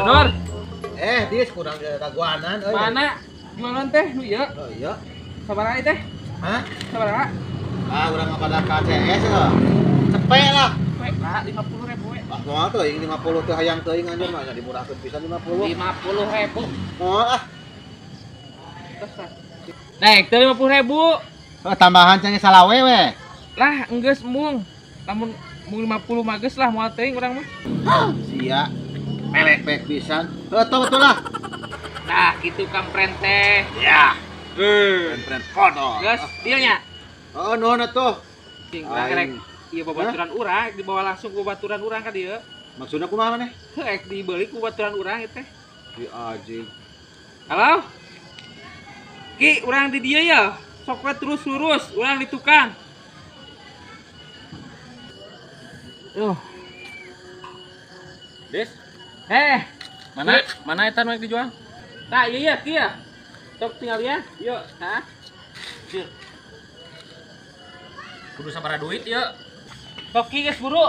Dor. Dis kurang daguanan euy. Mana? Jualan teh nu ieu? Oh iya. Sabaraha teh? Hah? Sabaraha? Ah, urang mah pada KCS lah. Cepek lah. Cepek lah 50.000 we. Ah, moal teuing 50 teh hayang teuing anjir mah nya dimurahkeun pisan 50. 50.000. Moal ah. Naik teh 50.000. Oh, tambahan cenah salawe we. Lah, enggeus mung. Lamun mung 50 mah geus lah moal teuing urang mah. Sia. Melek-melek pisan. Heuh, betul lah. Nah, gitu kampren teh. Ya. Kampren kodol. Geus, dealnya. Oh, nuhun atuh. Cing, urang rek ieu babaturan urang dibawa langsung ku babaturan urang ka dieu. Maksudna kumaha maneh? Heuh, rek dibeli ku babaturan urang ieu teh. Di anjing. Halo? Ki, urang di dieu ya. Sok we terus lurus, urang di tukang. Duh. Des. Mana mana eta nu dijual? Tah, ieu ya, Ki ya. Sok tinggal ya. Yuk, hah? Sir. Kudu sabaraha duit ieu? Sok ki geus buru.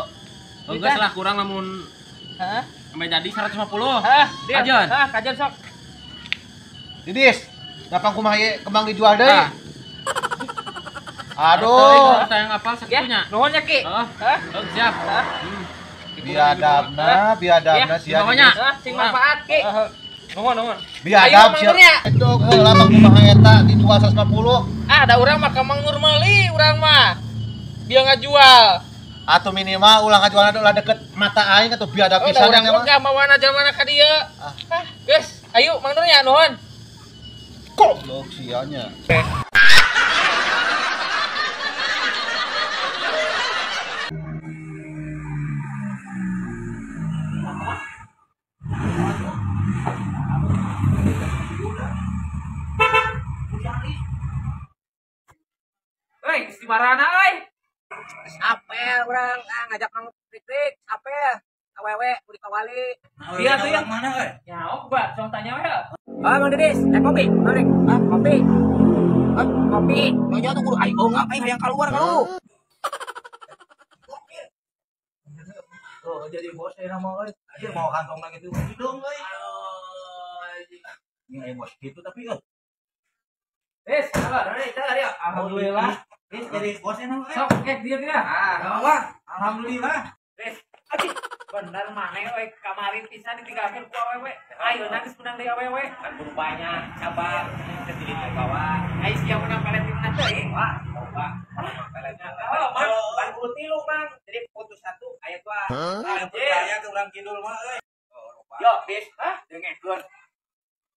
Oh, geus lah kurang lamun heeh. Sampai jadi 150. Heeh, kajian. Hah, kajian sok. Didis, gampang kumaha ieu kembang dijual deui. Aduh, sayang apal sakitunya. Nuhun nya Ki. Heeh. Siap. Biadabna, biadabna sia. Sing manfaat Ki. Nuhun, nuhun. Biadab sia. Itu heula mah kumaha eta dijual 150. Ah, da urang mah ka Mang Nur meuli urang mah. Biar ngajual. Atuh minimal ulah ngajualna ulah deket mata aing atuh biadab pisan urang mah gak mawana jalmana ka dieu. Ah, geus, ayo Mang Nur nya nuhun. Goblok sianya. Hei, di marana euy? Apel urang ngajak Mang Rik-rik, apel awewe kudu kawali. Dia tuh yang mana euy? Ya, obat, sok tanya we. Oh, Mang Didis, kopi, Mang Rik. Ah, kopi. Ah, kopi. Nyonya tuh kudu aing ongak aing hayang keluar kalau. Oh, jadi bos saya nama euy. Anjir mau kantong lagi tuh hidung euy. Ini aya bos gitu tapi euy. Des, apa? Alhamdulillah. Des jadi bosnya nama. Sok, dia dia. Ah, wah, alhamdulillah. Des, bener maneh we kamari pisan ditinggalkeun ku awewe. Ayeuna geus menang deui awewe. Kan kudu banyak, sabar, teu di bawa. Ai sia menang pelet di mana teuing? Wah, loba. Peletnya. Oh, Mang, pan kudu tilu, Mang. Jadi putus satu aya tua. Aya percaya ke urang kidul mah euy. Yo, Des, hah? Dengekeun.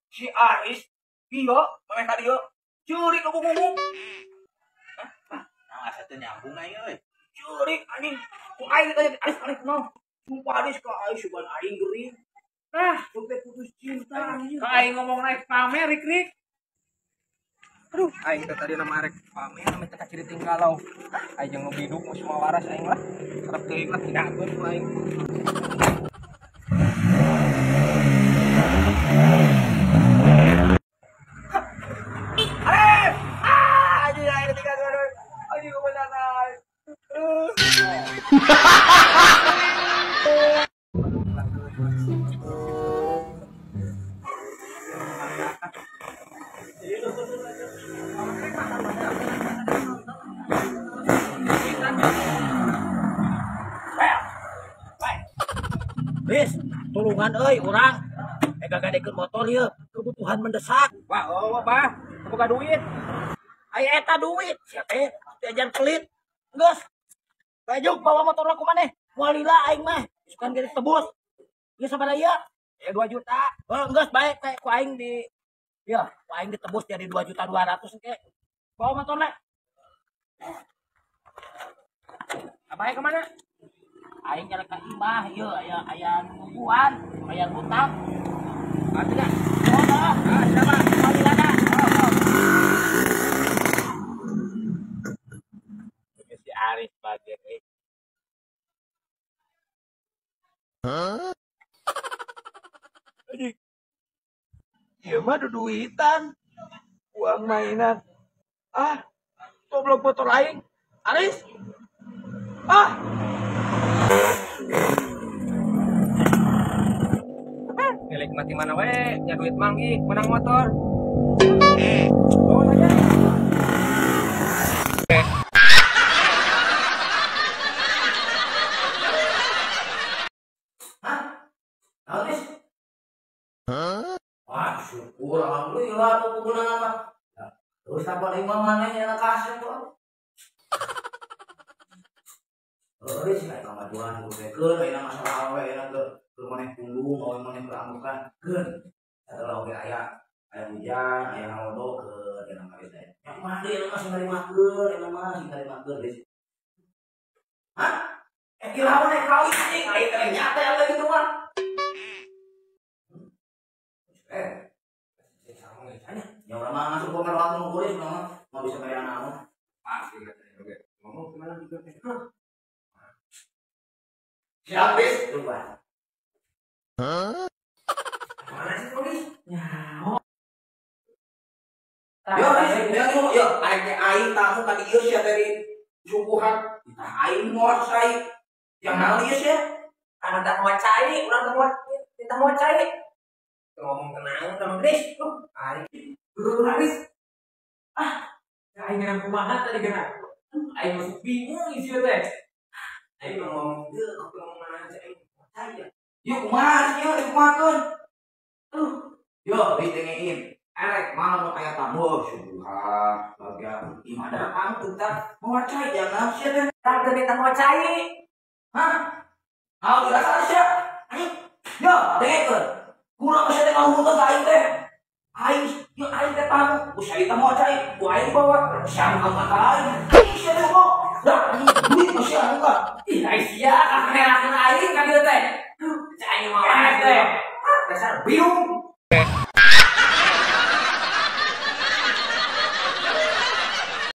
Si Aris ieu meh ka dieu. Curi ke bunggung. Hah? Nah, asa teu nyambung aing euy. Curi anjing. Ku aing tanya Aris Aris kunaon? Sumpah Aris ka aing sugan aing gering. Nah, sampai putus cinta anjing. Ka aing ngomong naik pamer rik-rik. Aduh, aing teh tadi nama arek pamer ame teh kaciri tinggalau. Aing jeung nu biduk mah semua waras aing lah. Karep teuing lah hinakeun ku aing. Bis, tulungan euy urang. Gagadekeun motor ieu, kebutuhan mendesak. Wah, oh, bah, boga duit. Aya eta duit, sia teh diajar pelit. Geus. Bajuk bawa motor ku maneh. Moal lila aing mah, sukan geus tebus. Ieu sabaraha ieu? Ya 2 juta. Oh, geus bae teh ku aing di ya, ku aing ditebus jadi 2.200.000 engke. Bawa motorna. Abae ka mana? Aing jalan ka imah ieu aya aya nungguan, bayar hutang. Ah, tidak. Oh, ah, siapa? Moal lila da. Si Aris bagian euy. Hah? Anjing. Ieu mah duduitan. Uang mainan. Ah, goblok motor aing. Aris. Ah. Milik mati mana we, nya duit mang ih menang motor. Oh, aja. Hah? Habis? Hah? Wah, syukur alhamdulillah tuh kegunaan mah. Terus apa lima mana yang kasih tuh? Terus naik kemajuan gue ke, enak masalah awe enak ke maneh pundung, awe maneh kerambukan, keun. Kalau oge aya hujan, aya ngalodo ke enak kali teh. Yang mana deui enak mah sing narimakeun, enak mah sing narimakeun geus. Hah? Eh kira maneh kawin cing, aing teh nyata yang gitu mah. Ya urang mah masuk komen waktu nu kuris mah mau bisa bayar naon. Pasti oke. Ngomong kemana juga teh. Siap, Bis. Coba. Hah? Mana sih polis? Nyaho. Yo, Bis, yo, aing teh aing tamu ka dieu sia teh di suguhan. Tah aing moal cai. Yang naon ieu sia? Anu tak mau cai, urang teh moal minta moal cai. Ngomong tenang, tenang, Bis. Aing buru Aris. Ah, aing ngeunang kumaha tadi geuna. Aing masih bingung isi teh. Aing ngomong deui, ngomong mana aja aing cai ya. Yo kumaha sia dikumahakeun? Yo, ditengein. Erek malam aya tamu suguhan bagian ieu mah ada tamu teh moal cai jangan sia teh. Tah teh minta moal cai. Hah? Naon dirasa sia? Anjing. Yo, dengekeun. Kurang sia teh ngahurungkeun ka aing teh. Aing yo aing teh tamu, ku sia teh moal cai, ku aing dibawa sia ka mata aing. Anjing sia teh kok. Dah, duit mah sia enggak. Ih, aing sia kakenerakeun aing ka dieu teh. Duh, cai aing mah teh. Dasar biung.